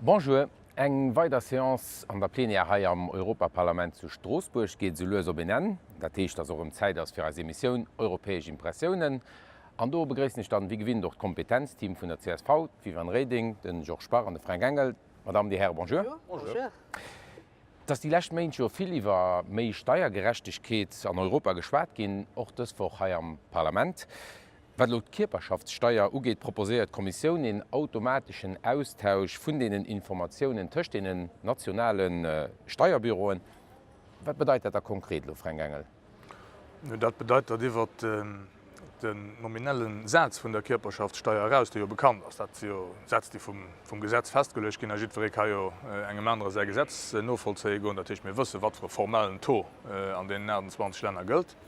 Bonjour, eng weider Seance an der Plenière hei am Europaparlament zu Stroossbuerg geet esou lues op een Enn. Dat heescht, dass och erëm Zäit ass fir eis Emissioun Europäesch Impressiounen. An do begréissen ech dann wéi gewinnt och d'Kompetenzteam vun der csv, d'Viviane Reding, den Georges Bach an de Fränk Engel. Madame, Dir Häre, bonjour. Bonjour. Et ass déi lescht Méint jo vill iwwer méi Steiergerechtegkeet an Europa geschwat ginn, och dës Woch hei am Parlament. Wat elo d'Kierperschaftssteier ugeet, proposéiert d'Kommissioun een automateschen Austausch vun deenen Informatiounen tëscht deenen nationale Steierbüroen. Wat bedeit dat da konkret elo, Fränk Engel? Dat bedeit, datt iwwert den nominelle Saz vun der Kierperschaftssteier eraus, dee jo bekannt ass, dat si jo Sätz, déi vum Gesetz festgeluecht ginn, a jiddweree ka jo engem anere säi Gesetz novollzéie goen, dat heescht, mir wësse wat fir e formellen Taux an deenen 28 Länner gëllt,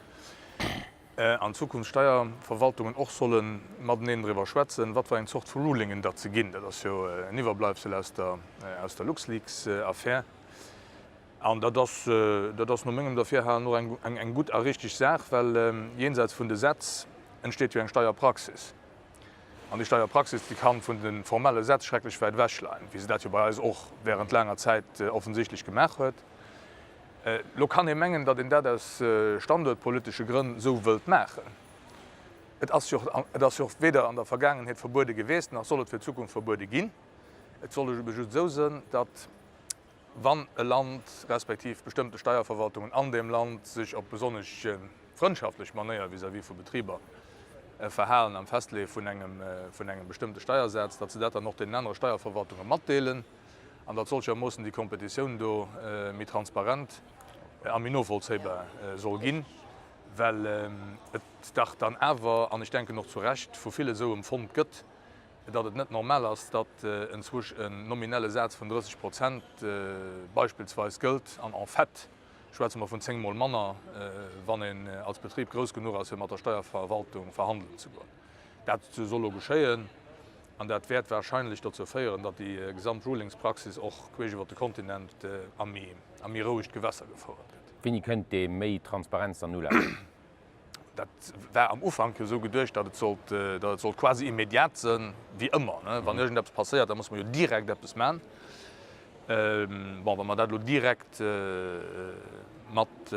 an Zukunft Steierverwaltungen och solle mateneen driwwer schwätzen, wat fir eng Zort vu Rulingen datt se ginn. Dat ass jo en Iwwerbleibsel aus der LuxLeaks-Affär. An dat ass, dat ass no mengem Derfirhalen och eng, eng gutt a richtig Saach, well jenseits vun de Sätz entsteet jo eng Steierpraxis. An déi Steierpraxis, déi kann vun de formelle Sätz schrecklech wäit ewech leien, wéi se dat jo bei eis och während laanger Zäit offensichtlech gemaach huet. Elo kann ee mengen, datt een dat aus standuertpolitesche Grënn esou wëllt maachen. Et ass jo, et ass jo och weder an der Vergaangenheet verbuede geweest, nach soll et fir d'Zukunft verbuede ginn. Et soll ebe just esou sënn, datt, Wann e Land, respektiv bestëmmte Steierverwaltungen an deem Land sech op besonnesch frëndschaftlech Manéier vis-à-vis vu Betriber verhalen am Festleeë vun engem vun engem bestëmmte Steiersaz, datt se dat dann och deenen anere Steierverwaltunge matdeelen an datt solchermoossen déi Kompetitioun do méi transparent a méi novollzéibar soll ginn, well et dach dann awer, an ech denken och zu Recht, vu ville esou emfonnt gëtt, datt et net normal ass, datt enzwousch en nominelle Saz vun 30 Prozent beispillsweis gëllt an en fait schwätze mer vun 10 Mol manner, wann een als Betrib grouss genuch ass, fir mat der Steierverwaltung verhandelen ze goen. Dat soll elo geschéien an dat wäert wahrscheinlech dozou féieren, datt déi gesamt Rulingspraxis och queesch iwwer de Kontinent a méi rouegt Gewässer gefouert gëtt. Wéini kënnt dee méi Transparenz dann ulafen? Dat war am Ufank jo esou geduecht, datt et sollt, datt et sollt quasi immediat sënn, wéi ëmmer, ne? Wann iergendeppes passéiert, da muss mer jo direkt eppes man. Bon, wa mer dat elo direkt mat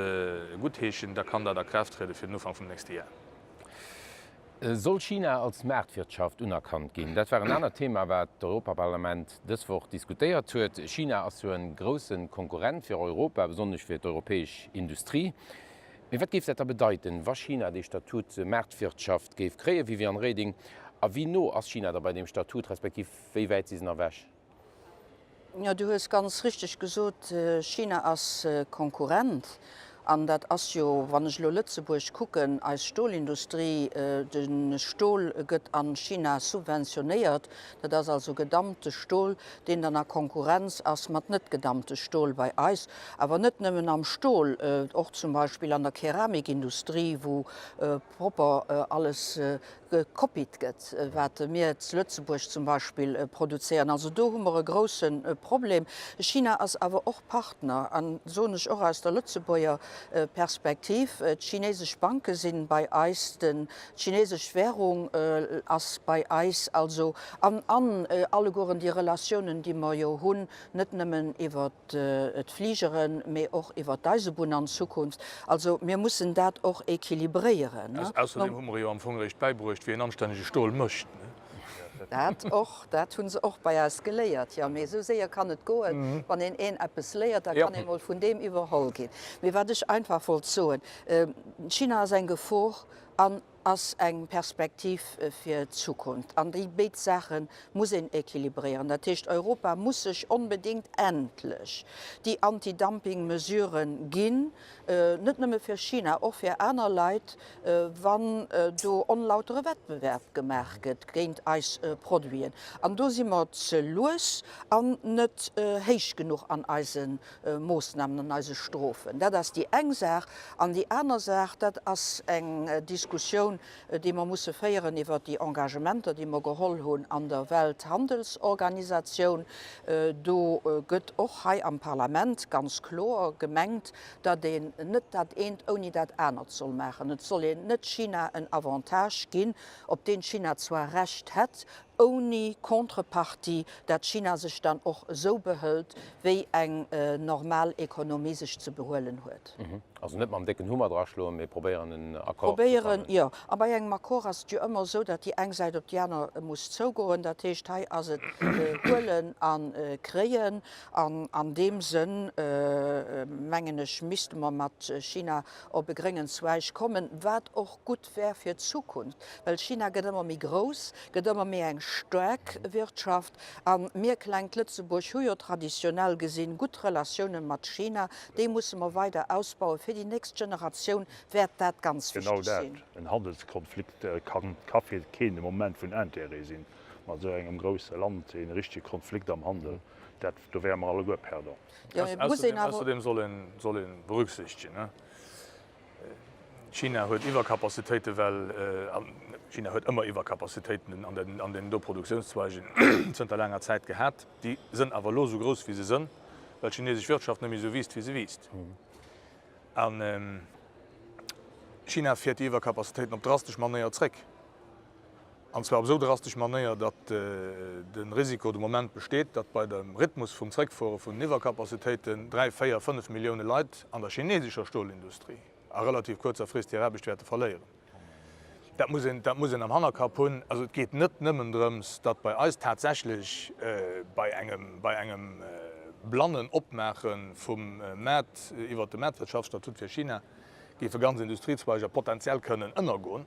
guttheeschen, da kann dat a Kraaft triede fir den Ufank vum nächste Jar. Soll China als Maartwirtschaft unerkannt ginn? Dat war en anert Thema, wat d'Europaparlament dës Woch diskutéiert huet. China ass jo e grousse Konkurrent fir Europa, besonnesch fir d'europäesch Industrie. Mee wat géif dat da bedeiten, wa China dee Statut Maartwirtschaft géif kréien, Viviane Reding? A wéi no ass China da bei deem Statut, respektiv wéi wäit si se nach ewech? Jo, du hues ganz richteg gesot, China ass Konkurrent. An dat ass jo, wann ech elo Lëtzebuerg kucken, eis Stolindustrie, de Stol gëtt a China subventionéiert, dat ass also gedampte Stol, deen dann a Konkurrenz ass mat net gedampte Stol bei eis, awer net nëmmen am Stol, och zum Beispill an der Keramikindustrie, wou propper alles gekopiet gëtt, wat mir zu Lëtzebuerg zum Beispill produzéieren. Also do hu mer e grousse Problem. China ass awer och Partner, an soen ech och aus der Lëtzebuerger Perspektiv, d'chinesesch Banke sinn bei eis, d'chinesesch Währung ass bei eis, also an an allegueren déi Relatiounen, déi mer jo hunn, net nëmmen iwwert d'Fligeren, mee och iwwert d'Eisebunn an Zukunft. Also mir mussen dat och équilibréieren. Ausserdeem hu mer jo am Fong eréischt bäibruecht, wéi een anstännege Stol mécht. Dat och, dat hu se och bei eis geléiert. Jo, mee esou séier kann et goen, wann een een eppes léiert, da kann ee mol vun deem iwwerholl ginn. Mee wat ech einfach wollt soen, China ass eng Gefor an ass eng Perspektiv fir d'Zukunft. An déi béid Saache muss een équilibréieren. Dat heescht, Europa muss sech onbedéngt endlech déi Antidumping-Mesuren ginn, net nëmme fir China, och fir aner Leit, wann do onlautere Wettbewerb gemaach gëtt géint eis Produiten. An do si mer ze lues an net héich genuch an eise Moossnamen, an eise Strofen. Dat ass déi eng Saach. An déi aner Saach, dat ass eng Diskussioun, déi mer musse féieren iwwert déi Engagementer, déi mer geholl hunn an der Welthandelsorganisatioun. Do gëtt och hei am Parlament ganz kloer gemengt, datt een net dat eent ouni dat anert soll maachen. Et soll een net China en Avantage ginn, op deen China zwar Recht hätt, Ouni Contrepartie, dat China sech dann och esou behëlt, wéi eng normal Ekonomie sech ze behuelen huet. Also net mam décken Hummer draschloen, mee probéieren en Accord ze fannen. Probéieren, jo. A bei engem Accord ass et jo ëmmer esou, datt déi eng Säit op déi aner muss zougoen. Dat heescht, hei ass et huelen a kréien. An an deem Sënn, mengen ech, misste mer mat China op e gréngen Zweig kommen, wat och gutt wär fir d'Zukunft, well China gëtt ëmmer méi grouss, gëtt ëmmer méi eng staark Wirtschaft a mir, klengt Lëtzebuerg, hu jo traditionell gesinn gutt Relatioune mat China. Déi musse mer weider ausbauen. Fir déi nächst Generatioun wäert dat ganz Genau wichteg dat, sinn. En Handelskonflikt ka fir keen de Moment vun Intérêt sinn. Mat esou engem grousse Land, ee richtege Konflikt am Handel, dat, do wäre mer alleguer perdant. Jo, et muss een awer. Ausserdeem soll ee berücksichtegen, China huet Iwwercapacitéiten, well China huet ëmmer Iwwercapacitéiten an deenen do Produktiounszweigen zënter laanger Zäit gehat. Déi sënn awer elo esou grouss wéi se sënn, well d'chinesesch Wirtschaft net méi esou wiisst wéi se wiisst. A China fiert déi Iwwercapacitéiten op drastesch Manéier zréck. An zwar op esou drastesch Manéier, datt de Risiko de Moment besteet, datt bei dem Rhythmus vum Zréckfuere vun den Iwwercapacitéiten 3, 4, 5 Millioune Leit an der chinesescher Stolindustrie a relativ kuerzer Frist hir Aarbecht wäerte verléieren. Dat muss een, dat muss een am Hannerkapp hunn. Also et geet net nëmmen drëms, datt bei eis tatsächlech bei engem, bei engem blannen Opmaache vum Maart iwwert de Maartwirtschaftsstatut fir China géife ganz Industriezweiger potenziell kënnen ënnergoen,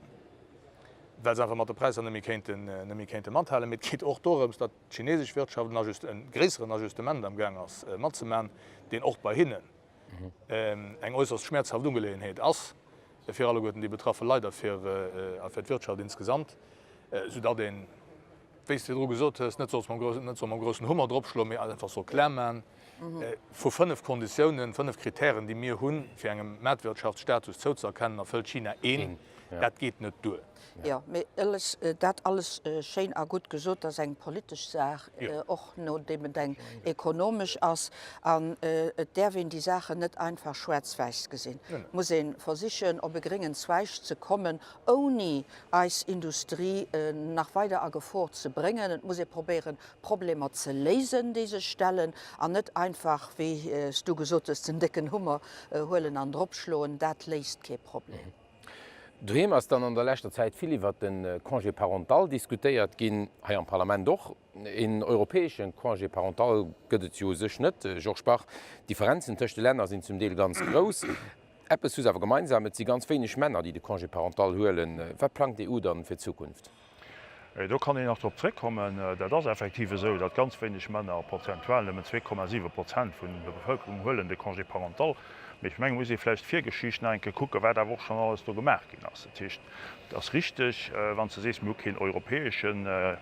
well se einfach mat de Präisser net méi kéinten, net méi kéinte mathalen. Mee et geet och dorëms, datt d'chinesesch Wirtschaft en Ajust, e gréisseren Ajustement amgaang ass matzemaachen, deen och bei hinnen eng äusserst schmäerzhaft Ungeleeënheet ass fir alleguerten déi betraffe Leit a fir a fir d'Wirtschaft insgesamt, soudatt een, wéi s de virdru gesot hues, net solls mam groussen, net soll mam groussen Hummer dropschloen, mee einfach soll klär maachen, Vu 5 Konditiounen, 5 Kritären, déi mir hunn, fir engem Maartwirtschaftsstatus zouzeerkennen, erfëllt China een. Dat geet net duer. Jo, mee alles, dat alles schéin a gutt gesot, ass eng politesch Saach, och nodeem et eng ekonomesch ass. An et däerf een déi Saachen net einfach schwaarz-wäiss gesinn. Et muss ee versichen, op e gréngen Zweig ze kommen, ouni eis Industrie nach weider a Gefor ze bréngen. Et muss ee probéieren, Problemer ze léisen, déi sech stellen, an net einfach, wéi s du gesot hues, den décken Hummer huelen an dropschloen. Dat léist kee Problem. Doheem ass dann an der leschter Zäit vill iwwert de Congé parental diskutéiert ginn, hei am Parlament och. Een europäesche Congé parental gëtt et jo u sech net, Georges Bach. D'Differenzen tëscht de Länner sinn zum Deel ganz grouss. Eppes hu se awer gemeinsam, Et si ganz wéineg Männer, déi de Congé parental huelen. Wat plangt d'EU dann fir d'Zukunft? Do kann een nach drop zréckkommen. Dat ass effektiv esou, datt ganz wéineg Männer, prozentual nëmmen 2,7 Prozent vun der Bevëlkerung huelen de Congé parental. Mee ech mengen, et muss ee vläicht d'Virgeschicht nach eng Kéier kucken, wat awer och schonn alles do gemaach ginn ass. Dat heescht, et ass richteg, wann s de sees, mir hu keen europäesche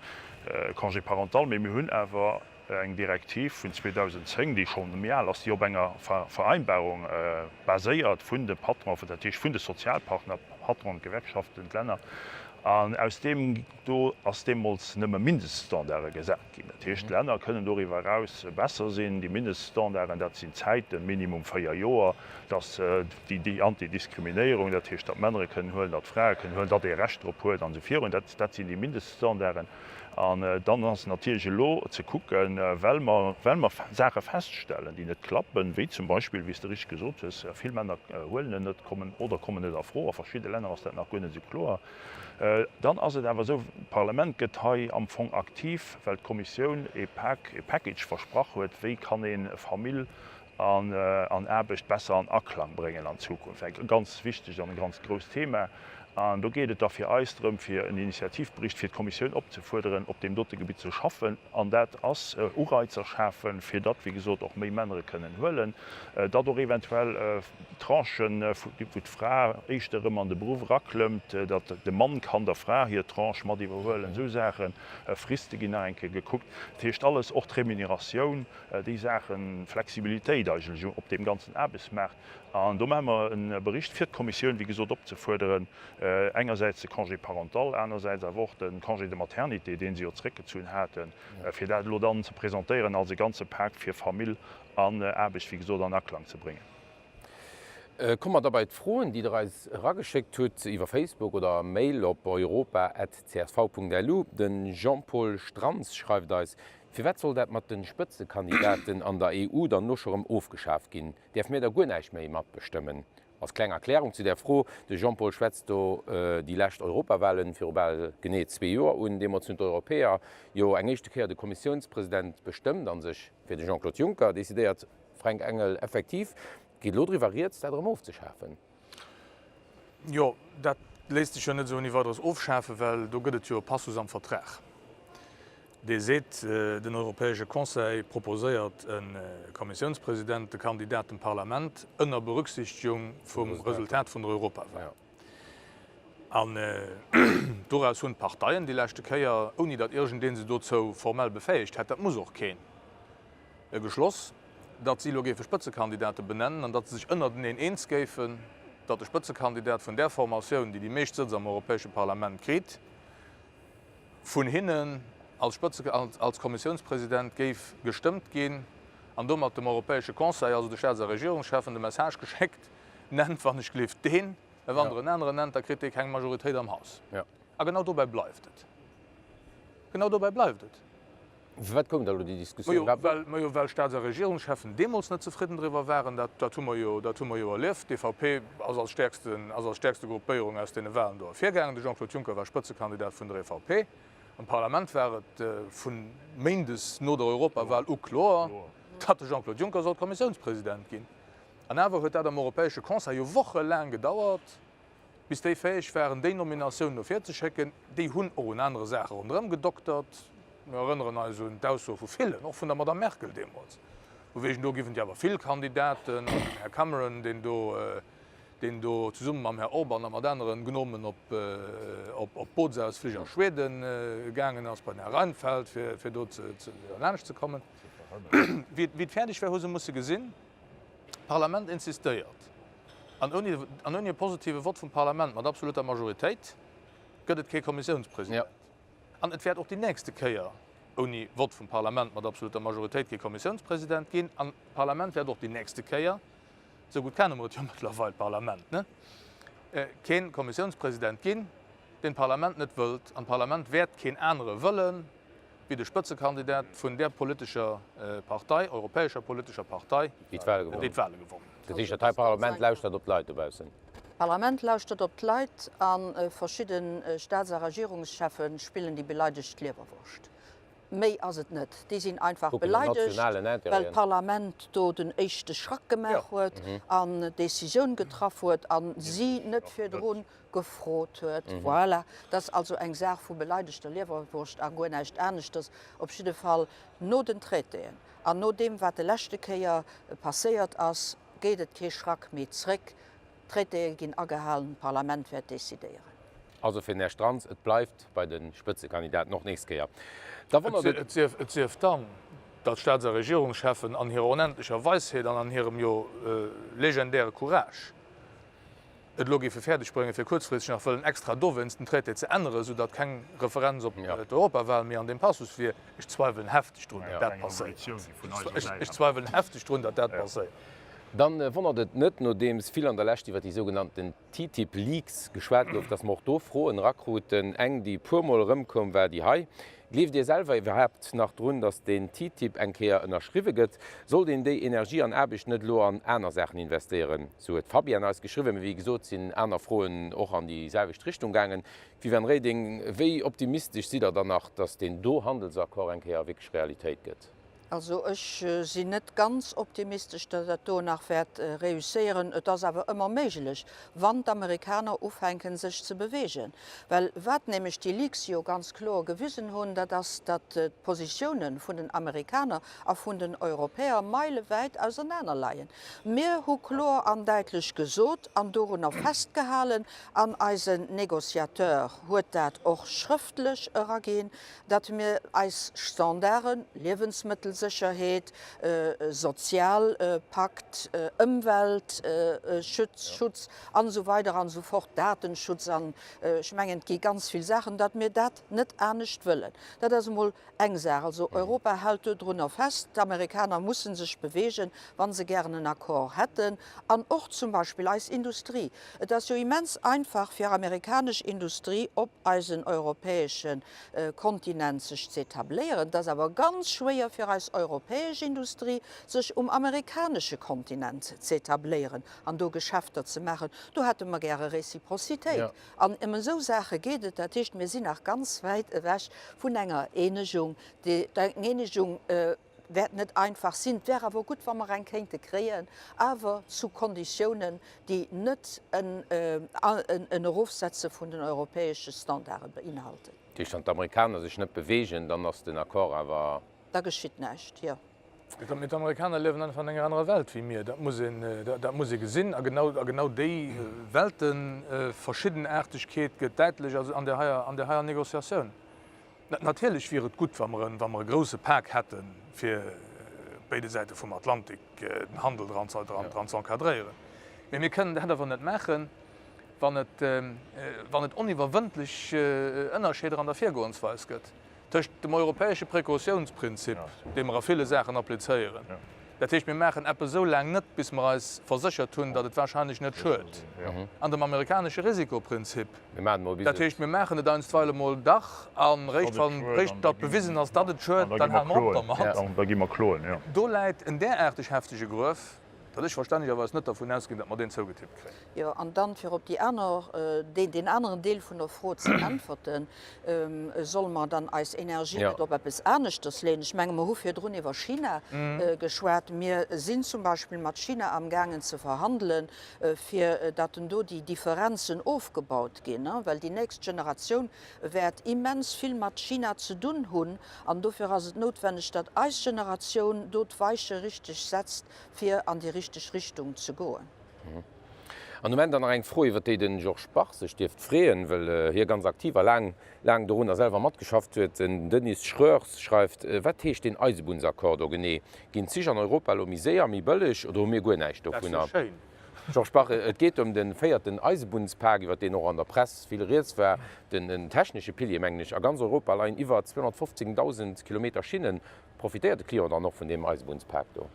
Congé parental, mee mir hunn awer eng Direktiv vun 2010, déi schonn méi al ass, déi op enger Vereinbarung baséiert vun de Patronen, dat heescht vun de Sozialpartner, Patronen, d'Gewerkschaften, d'Länner. An aus deem do ass deemools nëmme Mindeststandarde gesat ginn. Dat heescht, d'Länner kënnen doriwwer eraus besser sinn. Déi Mindeststandarden, dat sinn Zäiten, minimum 4 Joer, dass déi Antidiskriminéierung, dat heescht, datt d'Männer e kënnen huelen, datt d'Frae kënnen huelen, datt ee Recht drop huet an esou virun, dat sinn déi Mindeststandarden. An dann ass natierlech elo ze kucken, well mer, well mer Saache feststellen, déi net klappen, wéi zum Beispill, wéi s de richteg gesot hues, vill Männer huelen en net, kommen oder kommen net a Fro, a verschidde Länner ass dat nach guer net esou kloer, dann ass et awer esou, d'Parlament gëtt hei am Fong aktiv, well d'Kommissioun e Pak, e Package versprach huet, wéi kann ee Famill an Aarbecht besser an Aklang bréngen an Zukunft. E ganz wichtegt an e ganz grousst Thema. An do geet et da fir eis drëm, fir en Initiativbericht fir d'Kommissioun opzefuerderen, op deem dote Gebitt ze schaffen. An dat ass Ureizer schafen, fir datt, wéi gesot, och méi Männer e kënnen huelen, datt och eventuell Tranchen, wou d'Fra éischter erëm an de Beruff eraklëmmt, datt de Mann kann der Fra hir Tranche mat iwwerhuelen, esou Saachen. Friste ginn nach eng Kéier gekuckt. Dat heescht alles, och d'Remuneratioun. Déi Saachen, Flexibilitéit eigentlech op deem ganzen Aarbechtsmaart. An do maache mer e Bericht fir d'Kommissioun, wéi gesot, opzefuerderen, engersäits de Congé parental, anersäits awer och de Congé de maternité, dee se jo zréckgezunn haten, fir dat elo dann ze presentéieren als e ganze Pak fir Famill an Aarbecht, wéi gesot, an Aklang ze bréngen. Komme mer da bei d'Froen, déi Der eis erageschéckt hutt iwwer Facebook oder Mail op europa@csv.lu. De Jean-Paul Strantz schreift eis, Firwat soll dat mat de Spëtzekandidaten an der EU dann elo scho rëm ofgeschaf ginn? Däerf mir da guer näischt méi matbestëmmen? Als kleng Erklärung zu där Fro, De Jean-Paul schwätzt do déi lescht Europawahlen viru bal genee zwee Joer un. Deemools hunn d'Europäer jo eng éischte Kéier de Kommissiounspresident bestëmmt a sech fir de Jean-Claude Juncker decidéiert. Fränk Engel, Effektiv geet elo driwwer rieds, dat erëm ofzeschafen. Jo, dat léisst sech jo net esou ouni Weideres ofschafen, well do gëtt et jo e Passus am Vertrag, dee seet, Den Europäesche Conseil proposéiert e Kommissiounspresidentekandidat dem Parlament ënner Berücksichtegung vum Resultat vun der Europawal. An doraus hunn d'Parteien déi leschte Kéier, ouni datt iergendee se dozou formell befäegt hätt, dat muss och keen, geschloss, datt si elo géife Spëtzekandidate benennen an datt se sech ënnerteneen eens géifen, datt de Spëtzekandidat vun där Formatioun, déi déi meescht Sëtz am Europäesche Parlament kritt, vun hinnen als Spëtze als Kommissiounspresident géif gestëmmt ginn an domat dem Europäesche Conseil, also de Staats a Regierungscheffen, de Message geschéckt, Nennt wann ech gleeft deen, mä wann Der en aneren nennt, da kritt dee keng Majoritéit am Haus. A genau dobäi bleift et. Genau dobäi bleift et. Firwat koum da elo déi Diskussioun? Majo, well Staats a Regierungscheffen deemools net zefridden driwwer waren. Dat hu mer jo, dat hu mer jo erlieft. D'EVP ass als stäerksten, ass als stäerkste Gruppéierung aus deene Wahlen do ervirgaangen. De Jean-Claude Juncker war Spëtzekandidat vun der EVP. Am Parlament war et vu méindes no der Europawal u kloer, datt de Jean-Claude Juncker sollt Kommissiounspresident ginn. An awer huet dat am Europäesche Conseil jo wochelaang gedauert, bis déi fäeg waren, déi Nominatioun no vir ze schécken. Déi hunn och un anere Saache ronderëm gedoktert. Mir erënneren eis un d'Ausso vu villen, och vun der Madame Merkel deemools, vu wegen do giffen et jo awer vill Kandidaten, an den Här Cameron, deen do, deen do zesumme mam Här Orban a mat aneren Gnomen op, op Bootsausflich a Schweden gaangen ass, bei den Här Reinfeldt, fir, fir do ze, ze, laanscht ze kommen. Wéi et fäerdeg war, hu se musse gesinn, D'Parlament insistéiert, an ouni, an ouni e positive Vott vum Parlament mat absoluter Majoritéit gëtt et kee Kommissiounspresident. An et wäert och déi nächste Kéier ouni Vott vum Parlament mat absoluter Majoritéit kee Kommissiounspresident ginn. An d'Parlament wäert och déi nächste Kéier, esou gutt kenne mer et jo mëttlerweil, d'Parlament, ne, kee Kommissiounspresident ginn, deen d'Parlament net wëllt. An d'Parlament wäert keen anere wëllen, wéi de Spëtzekandidat vun där politescher Partei, europäescher politescher Partei, déi d'Wahle gewonnen huet. Dat heescht, dat hei Parlament lauschtert op d'Leit dobaussen? D'Parlament lauschtert op d'Leit a verschidde Staats a Regierungscheffe spillen déi beleidegt Liewerwurscht. Méi ass et net. Déi sinn einfach beleidegt, well d'Parlament do den éischte Schrack gemaach huet an d'Decisioun getraff huet a si net virdrun gefrot huet. Voilà, dat ass also eng Saach vu beleidegter Liewerwurscht a guer näischt aneschters. Op jidde Fall no den Traitéen an no deem, wat de leschte Kéier passéiert ass, geet et kee Schrack méi zréck. D'Traitéë ginn agehalen, d'Parlament wäert decidéieren. Also fir den Här Strantz, et bleift bei de Spëtzekandidaten och nächst Kéier. Da wonnert et. Et sief dann, datt d'Staats a Regierungscheffen an hirer onendlecher Weisheet an an hirem jo legendäre Courage, et elo géife fäerdeg bréngen, fir kuerzfristeg nach wëllen extra dowéinst den Traité ze änneren, soudatt keng Referenz op d'Europawahl méi an deem Passus wier. Ech zweiwelen hefteg drun, datt dat passéiert. Ech zweiwelen hefteg drun, datt dat passéiert. Dann wonnert et net, nodeems vill an der Lescht iwwer déi sougenannten TTIP-Leaks geschwat gouf, datt mer och do Froen erakruten. Eng, déi e puermol erëmkoum, war déi hei, Gleeft Dir selwer iwwerhaapt nach drun, datt deen TTIP eng Kéier ënnerschriwwe gëtt? Sollt een déi Energie an Aarbecht net elo an aner Saachen investéieren? Sou huet d'Fabienne eis geschriwwen. Mee wéi gesot sinn aner Froen och an déi selwecht Richtung gaangen. Viviane Reding, wéi optimistesch sidd Der dann nach, datt deen do Handelsaccord eng Kéier wierklech Realitéit gëtt? Also ech sinn net ganz optimistesch, datt dat do nach wäert reusséieren. Et ass awer ëmmer méiglech, wann d'Amerikaner ufänken, sech ze bewegen. Well wat nämlech déi Leaks jo ganz kloer gewisen hunn, dat ass, datt d'Positiounen vun den Amerikaner a vun den Europäer meilewäit ausernaner leien. Mir hu kloer an däitlech gesot an dorunner festgehalen, an eisen Négociateur huet dat och schrëftlech eraginn, datt mir eis Standarden, Liewensmëttelsécherheet. Liewensmëttelsécherheet, Sozialpakt, Ëmweltschutz Schutz an esou weider an esou fort, Datenschutz an ech mengen et gi ganz vill Saachen, datt mir dat net anescht wëllen. Dat ass emol eng Saach. Also Europa hält dodrunner fest, d'Amerikaner musse sech beweegen, wa se gären en Accord hätten an och zum Beispill eis Industrie. Et ass jo immens einfach fir amerikanesch Industrie op eisen europäesche Kontinent sech ze etabléieren. Et ass awer ganz schwéier fir eis europäesch Industrie sech um amerikanesche Kontinent ze etabléieren an do Geschäfter ze maachen. Do hätte mer gäre Reciprocitéit. An ëm esou Saache geet et. Dat heescht, mir sinn nach ganz wäit ewech vun enger Eenegung. Eng Eenegung wäert net einfach sinn. Et wär awer gutt, wa mer eng kéinte kréien, awer zu Konditiounen, déi net en Erofsetze vun den europäesche Standarde beinhalten. Dat heescht, wann d'Amerikaner sech net beweegen, dann ass den Accord awer. Da geschitt näischt, jo. Mee d'Amerikaner liewen einfach an enger anerer Welt wéi mir. Dat muss een, dat muss ee gesinn. A genau, a genau déi Welteverschiddenaartegkeet gëtt däitlech an där heier, an där heier Négociatioun. Natierlech wier et gutt, wa mer e, wa mer e grouse Pak hätten, fir op béide Säite vum Atlantik den Handel dran ze, dran, dran ze encadréieren. Mee mir kënnen dat awer net maachen, wann et, wann et oniwwerwëndlech Ënnerscheeder an der Virgoensweis gëtt. Tëscht dem europäesche Précautiounsprinzip, dee mer a ville Saachen applizéieren, dat heescht, mir maachen eppes esou laang net, bis mer eis verséchert hunn, datt et wahrscheinlech net schued, an dem amerikanesche Risikoprinzip, dat heescht, mir maachen et einstweile mol dach, a réischt wann, réischt datt bewisen ass, datt et schued, dann hale mer op dermat. Do läit en däraarteg heftege Gruef. Datt ech verstännegerweis net dervun ausginn, datt mer deen zougetippt kréien. Jo, an dann, fir op déi aner, deen aneren Deel vun der Fro ze äntwerten, Solle mer dann eis Energie net op eppes aneschters leeën? Ech menge mer hu virdrun iwwer China geschwat. Mir sinn zum Beispill mat China amgaangen ze verhandelen, fir datt do déi Differenzen ofgebaut ginn, well déi nächst Generatioun wäert immens vill mat China ze dunn hunn. An dofir ass et noutwenneg, datt eis Generatioun do d'Weiche richteg setzt, fir an déi richteg Richtung ze goen. An um Enn dann nach eng Fro, iwwer déi de Georges Bach sech dierft freeën, wëll hie ganz aktiv a laang, laang dorunner selwer matgeschafft huet. Den Denis Schreurs schreift, Wat heescht deen Eisebunnsaccord do genee? Ginn d'Zich an Europa elo méi séier, méi bëlleg oder hu mir guer näischt Dat wier dovunner? schéin. Georges Bach, Et geet ëm de véierten Eisebunnspak, iwwer deen och an der Press vill rieds war. Den technesche Pilier, mengen ech. A ganz Europa leien iwwer 215.000 Kilometer Schinnen. Profitéiert de Client dann och vun deem Eisebunnspak do?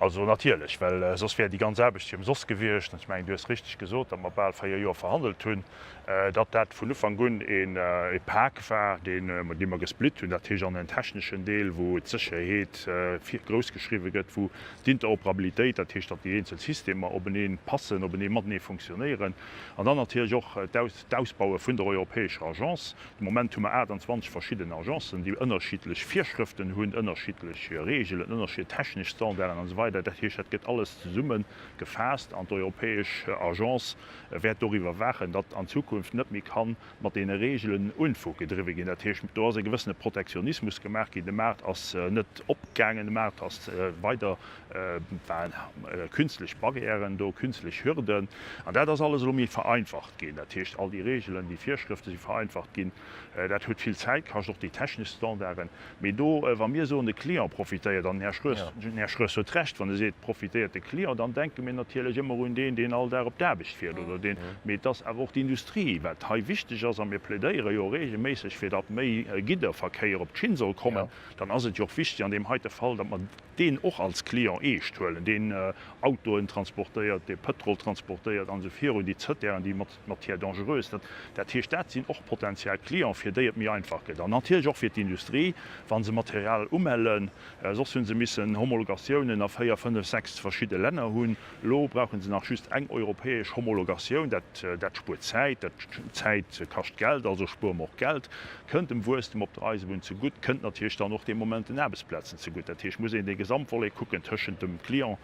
Also natierlech, well soss wär déi ganz Aarbecht jo ëmsoss gewiescht. An ech mengen, du hues richteg gesot, datt mer bal 4 Joer verhandelt hunn, datt dat vun Ufank un e Pak war, dee mer gesplitt hunn, dat heescht an en techneschen Deel, wou d'Sécherheet groussgeschriwwe gëtt, wou d'Interoperabilitéit, dat heescht, datt déi eenzel Systemer openee passen, openee matenee funktionéieren, an dann natierlech och d'Ausbaue vun der europäescher Agence. De Moment hu mer 28 verschidden Agencen, déi ënnerschiddlech Virschrëften hunn, ënnerschiddlech Reegelen, ënnerschiddlech technesch Standarden an esou weider. Dat heescht, dat gëtt alles zesumme gefaasst an d'europäesch Agence wäert doriwwer waachen, datt an Zukunft net méi ka mat deene Reegelen Unfug gedriwwe ginn. Dat heescht, do ass e gewëssene Protektionismus gemaach ginn. De Maart ass net opgaangen, de Maart ass weider, waren künstlech Barrièren do, künstlech Hürden. An dat ass alles elo méi vereinfacht ginn. Dat heescht, all déi Reegelen, déi Virschrëfte si vereinfacht ginn. Dat huet vill Zäit kascht, och déi technesch Standarden. Mee do, wa mir soen, de Client profitéiert, an den Här Schroes, den Här Schroes huet Recht, wann e seet, profitéiert de Client, dann denke mir natierlech ëmmer un deen, deen all Dag op d'Aarbecht fiert oder deen, mee et ass awer och d'Industrie, wat hei wichteg ass, a mir plädéiere jo regelméisseg, fir datt méi Gidderverkéier op d'Schinn soll kommen, dann ass et jo och wichteg an deem heite Fall, datt mer deen och als Client eescht huelen, deen Autoen transportéiert, dee Pëtrol transportéiert an esou virun, déi Zëttären, déi mat Matière dangereuse. Dat, dat heescht, dat sinn och potenziell Clients, fir déi et méi einfach gëtt. An natierlech och fir d'Industrie, wa se Material umellen. Soss hu se missen Homologatiounen a véier, fënnef, sechs verschidde Länner hunn. Elo brauche se nach just eng europäesch Homologatioun. Dat, dat spuert Zäit. Dat, Zäit kascht Geld, also spuere mer och Geld. Kënnt dem Wuesstem op der Eisebunn zegutt, kënnt natierlech dann och dee Moment den Aarbechtsplazen zegutt. Dat heescht, muss een dee Gesamtvolet kucken tëschent dem Client,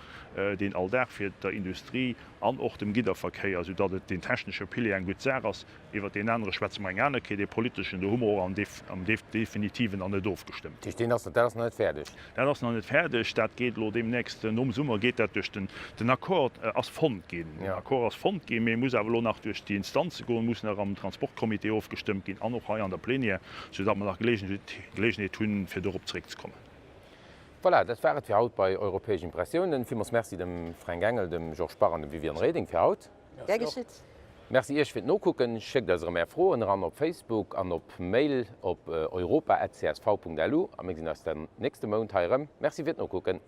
deen all Dag fiert, der Industrie, An och dem Gidderverkéier, soudatt et deen technesche Pilier eng gutt Saach ass. Iwwert deen anere schwätze mer eng aner Kéier, dee politeschen, do hu mer och am definitiven nach net ofgestëmmt. Dat heescht, deen ass, dat ass nach net fäerdeg? Dat ass nach net fäerdeg. Dat geet elo deemnächst, nom Summer geet dat duerch den, den Accord ass fonnt ginn. Den Accord ass fonnt ginn, mee e muss awer elo nach duerch déi Instanze goen, muss nach am Transportcomité ofgestëmmt ginn an och hei an der Plénière, soudatt mer nach Geleegenheet hunn, fir dorop zeréckzekommen. Voilà, dat war et fir haut bei Europäesch Impressiounen. Villmools Merci dem Fränk Engel, dem Georges Bach an dem Viviane Reding fir haut. Gär geschitt. Merci Iech fir d'Nokucken. Schéckt eis erëm Är Froen eran op Facebook an op Mail op europa@csv.lu a mir gesinn eis dann nächste Mount hei erëm. Merci fir d'Nokucken.